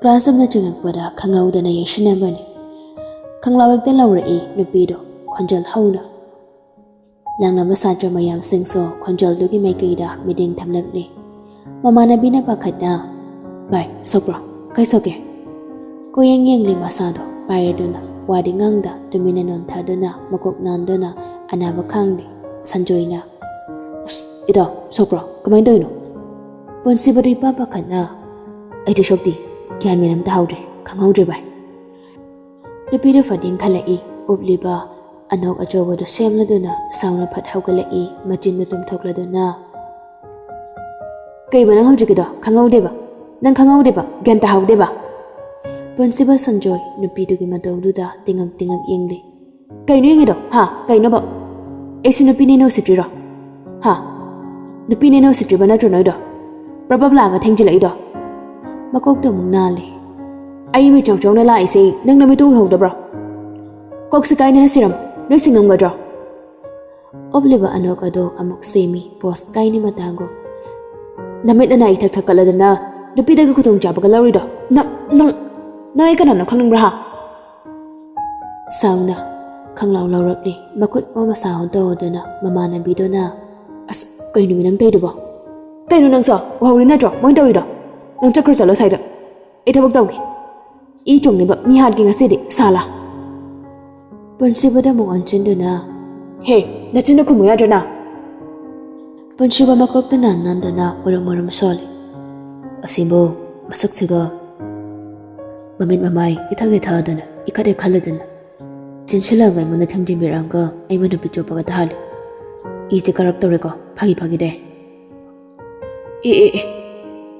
ꯀ꯭ꯂꯥꯁ ꯑꯃ ꯆꯪꯉꯛꯄꯗ ꯈꯪꯍꯧꯗꯅ ꯌꯩꯁꯤꯟꯅꯕꯅꯤ꯫ ꯈꯪꯂꯥꯎ ꯍꯦꯛꯇ ꯂꯥꯎꯔꯛꯏ ꯅꯨꯄꯤꯗꯣ, ꯈꯣꯟꯖꯦꯜ ꯍꯧꯅ꯫ ꯂꯥꯛꯅꯕ ꯁꯥꯇ꯭ꯔ ꯃꯌꯥꯝꯁꯤꯡꯁꯨ ꯈꯣꯟꯖꯦꯜꯗꯨꯒꯤ ꯃꯥꯏꯀꯩꯗ ꯃꯤꯠꯌꯦꯡ ꯊꯝꯂꯛꯂꯤ꯫ ꯃꯃꯥꯟꯅꯕꯤꯅ ꯄꯥꯈꯠꯅ, "ꯚꯥꯏ, ꯁꯣꯛꯄ꯭ꯔꯣ? ꯀꯩ ꯁꯣꯛꯀꯦ?" ꯀꯣꯏꯌꯦꯡ ꯌꯦꯡꯂꯤ ꯃꯁꯥꯗꯣ ꯄꯥꯏꯔꯗꯨꯅ, ꯋꯥꯗꯤ ꯉꯥꯡꯗ ꯇꯨꯃꯤꯟꯅ ꯅꯣꯟꯊꯗꯨꯅ ꯃꯀꯣꯛ ꯅꯥꯟꯗꯨꯅ ꯑꯅꯥꯕ ꯈꯥꯡꯂꯤ꯫ ꯁꯟꯖꯣꯏꯅ, "ꯎꯁ, ꯏꯇꯥꯎ, ꯁꯣꯛꯄ꯭ꯔꯣ? ꯀꯃꯥꯏꯅ ꯇꯧꯔꯤꯅꯣ?" ꯄꯨꯟꯁꯤꯕꯗꯨ ꯏꯄꯥ ꯄꯥꯈꯠꯅ, "ꯑꯩꯗꯤ ꯁꯣꯛꯇꯦ, ꯒ꯭ꯌꯥꯟ ꯃꯦꯟ ꯑꯝꯇ ꯍꯧꯗ꯭ꯔꯦ, ꯈꯪꯍꯧꯗ꯭ꯔꯦ ꯚꯥꯏ꯫" ꯅꯨꯄꯤꯗꯨ ꯐꯠ ꯏꯟꯈꯠꯂꯛꯏ, ꯎꯞꯂꯤꯕ ꯑꯅꯣꯛ ꯑꯆꯧꯕꯗꯨ ꯁꯦꯝꯂꯗꯨꯅ ꯁꯥꯎꯅ ꯐꯠ ꯍꯧꯒꯠꯂꯛꯏ, ꯃꯆꯤꯟꯗꯨ ꯇꯨꯝꯊꯣꯛꯂꯗꯨꯅ, "ꯀꯩꯕ ꯅꯪ ꯍꯧꯖꯤꯛꯀꯤꯗꯣ? ꯈꯪꯍꯧꯗꯦꯕ꯫ ꯅꯪ ꯈꯪꯍꯧꯗꯦꯕ, ꯒ꯭ꯌꯥꯟ ꯇꯥꯍꯧꯗꯦꯕ?" ꯄꯨꯟꯁꯤꯕ ꯁꯟꯖꯣꯏ ꯅꯨꯄꯤꯗꯨꯒꯤ ꯃꯇꯧꯗꯨꯗ ꯇꯤꯡꯉꯛ ꯇꯤꯡꯉꯛ ꯌꯦꯡꯂꯤ꯫ "ꯀꯩꯅꯣ ꯌꯦꯡꯉꯤꯗꯣ? ꯍꯥ? ꯀꯩꯅꯣꯕ? ꯑꯩꯁꯤ ꯅꯨꯄꯤꯅꯦꯅ ꯎꯁꯤꯠꯇ꯭ꯔꯤꯔꯣ? ꯍꯥ? ꯅꯨꯄꯤꯅꯦꯅ ꯎꯁꯤꯠꯇ꯭ꯔꯤꯕ ꯅꯠꯇ꯭ꯔꯣ ꯅꯣꯏꯗꯣ? ꯄ꯭ꯔꯞ ꯄ꯭ꯔꯞ ꯂꯥꯛꯑꯒ ꯊꯦꯡꯖꯤꯜꯂꯛꯏꯗꯣ?" ꯃꯀꯣꯛꯇꯣ ꯑꯃꯨꯛ ꯅꯥꯜꯂꯦ꯫ "ꯑꯩ ꯃꯤꯆꯧ ꯆꯧꯅ ꯂꯥꯛꯏꯁꯦ ꯅꯪ ꯅꯃꯤꯠꯇꯨ ꯎꯍꯧꯗꯕ꯭ꯔꯣ? ꯀꯣꯛꯁꯤ ꯀꯥꯏꯗꯅ ꯁꯤꯔꯝ, ꯅꯣꯏ ꯁꯤ ꯉꯝꯒꯗ꯭ꯔꯣ?" ꯎꯞꯂꯤꯕ ꯑꯅꯣꯛ ꯑꯗꯣ ꯑꯃꯨꯛ ꯁꯦꯝꯃꯤ, ꯄꯣꯁ ꯀꯥꯏꯅꯤ ꯃꯇꯥꯒꯨꯝ꯫ "ꯅꯃꯤꯠ ꯅꯅꯥ ꯏꯊꯛ ꯊꯛꯀꯠꯂꯗꯅ ꯅꯨꯄꯤꯗꯒꯤ ꯈꯨꯗꯣꯡꯆꯥꯕꯒ ꯂꯧꯔꯤꯗꯣ? ꯅꯪ, ꯅꯪ, ꯅꯪ ꯑꯩ ꯀꯅꯥꯅꯣ ꯈꯪꯅꯤꯡꯕ꯭ꯔꯥ, ꯍꯥ?" ꯁꯥꯎꯅ ꯈꯪꯂꯥꯎ ꯂꯧꯔꯛꯂꯤ꯫ ꯃꯈꯨꯠ ꯃꯃꯁꯥ ꯑꯣꯟꯊꯣꯛꯑꯗꯨꯅ ꯃꯃꯥꯟꯅꯕꯤꯗꯨꯅ, "ꯑꯁ, ꯀꯩꯅꯣꯃꯤ ꯅꯪ ꯇꯧꯔꯤꯗꯨꯕꯣ? ꯀꯩꯅꯣ ꯅꯪꯁꯨ? ꯎꯍꯧꯔꯤ ꯅꯠꯇ꯭ꯔꯣ ꯃꯣꯏꯅ ꯇꯧꯔꯤꯗꯣ? ꯅꯪ ꯆꯠꯈ꯭ꯔꯣ, ꯆꯠꯂꯣ ꯁ꯭ꯋꯥꯏꯗ꯫ ꯑꯩ ꯊꯕꯛ ꯇꯧꯒꯦ꯫ ꯏ ꯆꯣꯡꯅꯕ ꯃꯤ ꯍꯥꯠꯀꯦ ꯉꯁꯤꯗꯤ, ꯁꯥꯂꯥ꯫" ꯄꯨꯟꯁꯤꯕꯗ ꯑꯃꯨꯛ ꯑꯣꯟꯁꯤꯟꯗꯨꯅ, "ꯍꯦ, ꯅꯆꯤꯟꯗ ꯈꯨꯝꯃꯨ ꯌꯥꯗ꯭ꯔꯅ?" ꯄꯨꯟꯁꯤꯕ ꯃꯀꯣꯛꯇ ꯅꯥꯟ ꯅꯥꯟꯗꯅ ꯃꯔꯨꯝ ꯃꯔꯨꯝ ꯁꯣꯜꯂꯤ꯫ "ꯑꯁꯤꯕꯨ ꯃꯁꯛꯁꯤꯒ ꯃꯃꯤꯠ ꯃꯃꯥꯏ ꯏꯊꯛ ꯏꯊꯛꯑꯗꯅ ꯏꯈꯠ ꯏꯈꯠꯂꯗꯅ ꯆꯦꯟꯁꯤꯜꯂꯒ ꯑꯩꯉꯣꯟꯗ ꯊꯦꯡꯖꯤꯟꯕꯤꯔꯛꯑꯒ ꯑꯩꯕꯨ ꯅꯨꯄꯤ ꯆꯣꯞꯄꯒ ꯇꯥꯍꯜꯂꯤ꯫ ꯏꯁꯦ ꯀꯔꯛꯇꯧꯔꯦꯀꯣ, ꯐꯥꯒꯤ ꯐꯥꯒꯤꯗꯦ꯫ ꯑꯦ, ꯑꯦ, ꯑꯦ,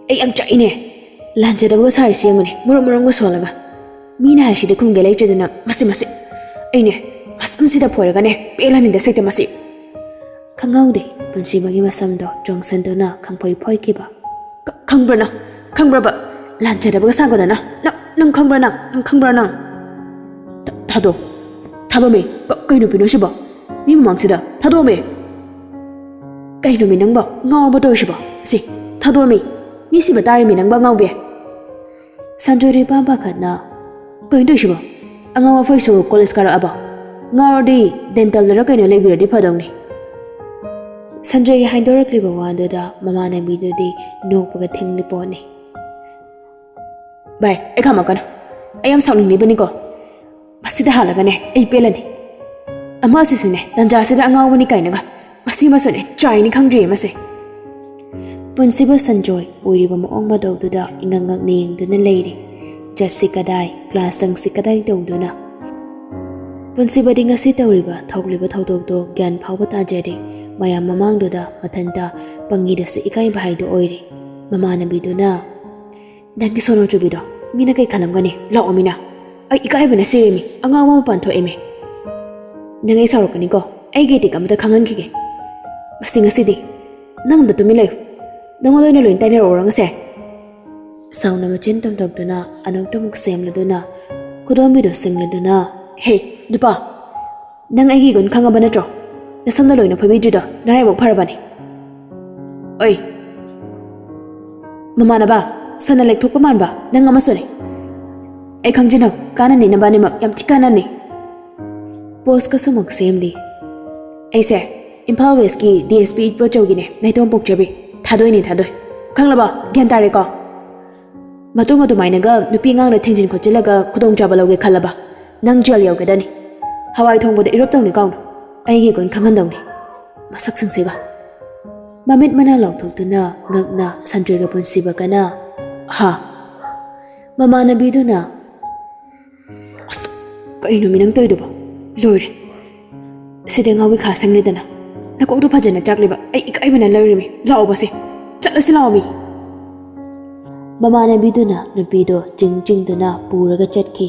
ꯑꯩ ꯌꯥꯝ ꯆꯥꯛꯏꯅꯦ꯫ ꯂꯥꯟꯖꯗꯕꯒ ꯁꯥꯔꯤꯁꯤ ꯌꯦꯡꯉꯨꯅꯦ, ꯃꯔꯨꯝ ꯃꯔꯨꯝꯒ ꯁꯣꯜꯂꯒ꯫ ꯃꯤꯅ ꯍꯥꯏꯁꯤꯗꯤ ꯈꯨꯝꯒꯦ ꯂꯩꯇ꯭ꯔꯦꯗꯅ, ꯃꯁꯤ, ꯃꯁꯤ꯫ ꯑꯩꯅꯦ, ꯃꯁꯝꯁꯤꯗ ꯐꯣꯏꯔꯒꯅꯦ, ꯄꯦꯜꯂꯅꯤꯗ ꯁꯦꯛꯇ ꯃꯁꯤ꯫ ꯈꯪꯍꯧꯗꯦ ꯄꯨꯟꯁꯤꯕꯒꯤ ꯃꯁꯝꯗꯣ ꯆꯣꯡꯁꯟꯗꯨꯅ ꯈꯪꯐꯣꯏ ꯐꯣꯏꯈꯤꯕ꯫ "ꯈ-, ꯈꯪꯕ꯭ꯔꯥ ꯅꯪ? ꯈꯪꯕ꯭ꯔꯕ? ꯂꯥꯟꯖꯗꯕꯒ ꯁꯥꯒꯗꯅ꯫ ꯅꯪ, ꯅꯪ ꯈꯪꯕ꯭ꯔꯥ ꯅꯪ? ꯅꯪ ꯈꯪꯕ꯭ꯔꯥ ꯅꯪ?" "ꯊ-, ꯊꯥꯗꯣ꯫ ꯊꯥꯗꯣꯃꯤ꯫ ꯀ-, ꯀꯩ ꯅꯨꯄꯤꯅꯣ ꯁꯤꯕꯣ? ꯃꯤ ꯃꯃꯥꯡꯁꯤꯗ ꯊꯥꯗꯣꯃꯤ꯫ ꯀꯩꯅꯣꯃꯤ ꯅꯪꯕꯣ? ꯉꯥꯎꯔꯕ ꯇꯧꯔꯤꯁꯤꯕꯣ? ꯁꯤ, ꯊꯥꯗꯣꯃꯤ꯫ ꯃꯤ ꯁꯤꯕ ꯇꯥꯔꯦꯃꯤ ꯅꯪꯕ ꯉꯥꯎꯕꯤ꯫" ꯁꯟꯖꯣꯏꯗꯣ ꯏꯄꯥ ꯄꯥꯈꯠꯅ, "ꯀꯩꯅꯣ ꯇꯧꯔꯤꯁꯤꯕꯣ? ꯑꯉꯥꯎ ꯑꯐꯩꯁꯨ ꯀꯣꯂꯦꯖ ꯀꯥꯔꯛꯑꯕꯣ? ꯉꯥꯎꯔꯗꯤ ꯗꯦꯟꯇꯜꯗꯔ ꯀꯩꯅꯣ ꯂꯩꯕꯤꯔꯗꯤ ꯐꯗꯧꯅꯤ꯫" ꯁꯟꯖꯣꯏꯒꯤ ꯍꯥꯏꯗꯣꯔꯛꯂꯤꯕ ꯋꯥꯗꯨꯗ ꯃꯃꯥꯟꯅꯕꯤꯗꯨꯗꯤ ꯅꯣꯛꯄꯒ ꯊꯤꯡꯂꯤ ꯄꯣꯠꯅꯤ꯫ "ꯚꯥꯏ, ꯑꯩ ꯈꯥꯝꯃꯛꯀꯅꯨ꯫ ꯑꯩ ꯌꯥꯝ ꯁꯥꯎꯅꯤꯡꯂꯤꯕꯅꯤꯀꯣ꯫ ꯃꯁꯤꯗ ꯍꯥꯜꯂꯒꯅꯦ ꯑꯩ ꯄꯦꯜꯂꯅꯤ꯫ ꯑꯃꯁꯤꯁꯨꯅꯦ, ꯇꯟꯖꯥꯁꯤꯗ ꯑꯉꯥꯎꯕꯅꯤ ꯀꯥꯏꯅꯒ꯫ ꯃꯁꯤꯃꯁꯨꯅꯦ, ꯆꯥꯏꯅꯤ ꯈꯪꯗ꯭ꯔꯤꯌꯦ ꯃꯁꯦ꯫" ꯄꯨꯟꯁꯤꯕ ꯁꯟꯖꯣꯏ ꯑꯣꯏꯔꯤꯕ ꯃꯑꯣꯡ ꯃꯇꯧꯗꯨꯗ ꯏꯉꯛ ꯉꯛꯅ ꯌꯦꯡꯗꯨꯅ ꯂꯩꯔꯤ꯫ ꯆꯠꯁꯤ ꯀꯗꯥꯏ, ꯀ꯭ꯂꯥꯁ ꯆꯪꯁꯤ ꯀꯗꯥꯏ ꯇꯧꯗꯨꯅ꯫ ꯄꯨꯟꯁꯤꯕꯗꯤ ꯉꯁꯤ ꯇꯧꯔꯤꯕ ꯊꯣꯛꯂꯤꯕ ꯊꯧꯗꯣꯛꯇꯣ ꯒ꯭ꯌꯥꯟ ꯐꯥꯎꯕ ꯇꯥꯖꯗꯦ꯫ ꯃꯌꯥꯝ ꯃꯃꯥꯡꯗꯨꯗ ꯃꯊꯟꯇ ꯄꯪꯉꯤꯗꯁꯨ ꯏꯀꯥꯏꯕ ꯍꯥꯏꯗꯣ ꯑꯣꯏꯔꯦ꯫ ꯃꯃꯥꯟꯅꯕꯤꯗꯨꯅ, "ꯅꯪꯒꯤ ꯁꯣꯅꯣ ꯆꯨꯕꯤꯗꯣ ꯃꯤꯅ ꯀꯩ ꯈꯜꯂꯝꯒꯅꯤ? ꯂꯥꯛꯑꯣ ꯃꯤꯅ꯫ ꯑꯩ ꯏꯀꯥꯏꯕꯅ ꯁꯤꯔꯦꯃꯤ, ꯑꯉꯥꯎꯕ ꯃꯄꯥꯟ ꯊꯣꯛꯑꯦꯃꯤ꯫ ꯅꯪ ꯑꯩ ꯁꯥꯎꯔꯛꯀꯅꯤꯀꯣ, ꯑꯩꯒꯤ ꯏꯇꯤꯛ ꯑꯃꯇ ꯈꯪꯍꯟꯈꯤꯒꯦ꯫ ꯃꯁꯤ ꯉꯁꯤꯗꯤ ꯅꯪ ꯑꯝꯇ ꯇꯨꯃꯤꯟ ꯂꯩꯌꯨ꯫ ꯅꯪꯉꯣꯟꯗ ꯑꯣꯏꯅ ꯂꯣꯏꯅ ꯇꯥꯏꯅꯔꯛꯑꯣꯔ ꯉꯁꯤ?" ꯁꯥꯎꯅ ꯃꯆꯤꯟ ꯇꯨꯝꯊꯣꯛꯇꯨꯅ ꯑꯅꯣꯛꯇ ꯑꯃꯨꯛ ꯁꯦꯝꯂꯗꯨꯅ, ꯈꯨꯗꯣꯝꯕꯤꯗꯣ ꯁꯤꯡꯂꯗꯨꯅ, "ꯍꯦ, ꯅꯨꯄꯥ! ꯅꯪ ꯑꯩꯒꯤ ꯒꯨꯟ ꯈꯪꯉꯕ ꯅꯠꯇ꯭ꯔꯣ? ꯅꯁꯝꯅ ꯂꯣꯏꯅ ꯐꯣꯏꯕꯤꯗ꯭ꯔꯤꯗꯣ ꯅꯔꯥꯏꯕꯛ ꯐꯔꯕꯅꯤ꯫" "ꯑꯣꯏ, ꯃꯃꯥꯟꯅꯕ, ꯁꯟꯅ ꯂꯦꯛꯊꯣꯛꯄ ꯃꯥꯟꯕ ꯅꯪ ꯑꯃꯁꯨꯅꯤ꯫ ꯑꯩ ꯈꯪꯖꯅꯧ, ꯀꯥꯟꯅꯅꯤ ꯅꯕꯥꯅꯤꯃꯛ, ꯌꯥꯝ ꯊꯤ ꯀꯥꯟꯅꯅꯤ꯫" ꯄꯣꯁꯀꯁꯨ ꯑꯃꯨꯛ ꯁꯦꯝꯂꯤ꯫ "ꯑꯩꯁꯦ ꯏꯝꯐꯥꯜ ꯋꯦꯁꯀꯤ ꯗꯤ ꯑꯦꯁ ꯄꯤ ꯏꯕꯣꯆꯧꯒꯤꯅꯦ, ꯅꯥꯏꯇꯣꯝ ꯄꯣꯛꯆꯕꯤ꯫ ꯊꯥꯗꯣꯏꯅꯦ, ꯊꯥꯗꯣꯏ꯫ ꯈꯪꯂꯕ? ꯒ꯭ꯌꯥꯟ ꯇꯥꯔꯦꯀꯣ? ꯃꯇꯨꯡ ꯑꯗꯨꯃꯥꯏꯅꯒ ꯅꯨꯄꯤ ꯑꯉꯥꯡꯗ ꯊꯦꯡꯖꯤꯟ ꯈꯣꯠꯆꯤꯜꯂꯒ ꯈꯨꯗꯣꯡꯆꯥꯕ ꯂꯧꯒꯦ ꯈꯜꯂꯕ, ꯅꯪ ꯖꯦꯜ ꯌꯧꯒꯗꯅꯤ꯫ ꯍꯋꯥꯏ ꯊꯣꯡꯕꯗ ꯏꯔꯣꯞ ꯇꯧꯅꯤ ꯀꯥꯎꯅ꯫ ꯑꯩꯒꯤ ꯒꯨꯟ ꯈꯪꯍꯟꯗꯧꯅꯤ꯫ ꯃꯁꯛꯁꯤꯡꯁꯤꯒ꯫" ꯃꯃꯤꯠ ꯃꯅꯥ ꯂꯥꯎꯊꯣꯛꯇꯨꯅ ꯉꯛꯅ ꯁꯟꯖꯣꯏꯒ ꯄꯨꯟꯁꯤꯕꯒꯅ, "ꯍꯥ?" ꯃꯃꯥꯟꯅꯕꯤꯗꯨꯅ, "ꯑꯁ, ꯀꯩꯅꯣꯃꯤ ꯅꯪ ꯇꯧꯔꯤꯗꯨꯕꯣ? ꯂꯣꯏꯔꯦ꯫ ꯁꯤꯗꯤ ꯉꯥꯎꯕꯤ ꯈꯥ ꯁꯪꯅꯤꯗꯅ꯫ ꯅꯀꯣꯛꯇꯣ ꯐꯖꯅ ꯆꯥꯛꯂꯤꯕ꯫ ꯑꯩ ꯏꯀꯥꯏꯕꯅ ꯂꯣꯏꯔꯦꯃꯤ꯫ ꯂꯥꯛꯑꯣꯕꯁꯦ꯫ ꯆꯠꯂꯁꯤ ꯂꯥꯛꯑꯣꯃꯤ꯫" ꯃꯃꯥꯟꯅꯕꯤꯗꯨꯅ ꯅꯨꯄꯤꯗꯣ ꯆꯤꯡ ꯆꯤꯡꯗꯨꯅ ꯄꯨꯔꯒ ꯆꯠꯈꯤ꯫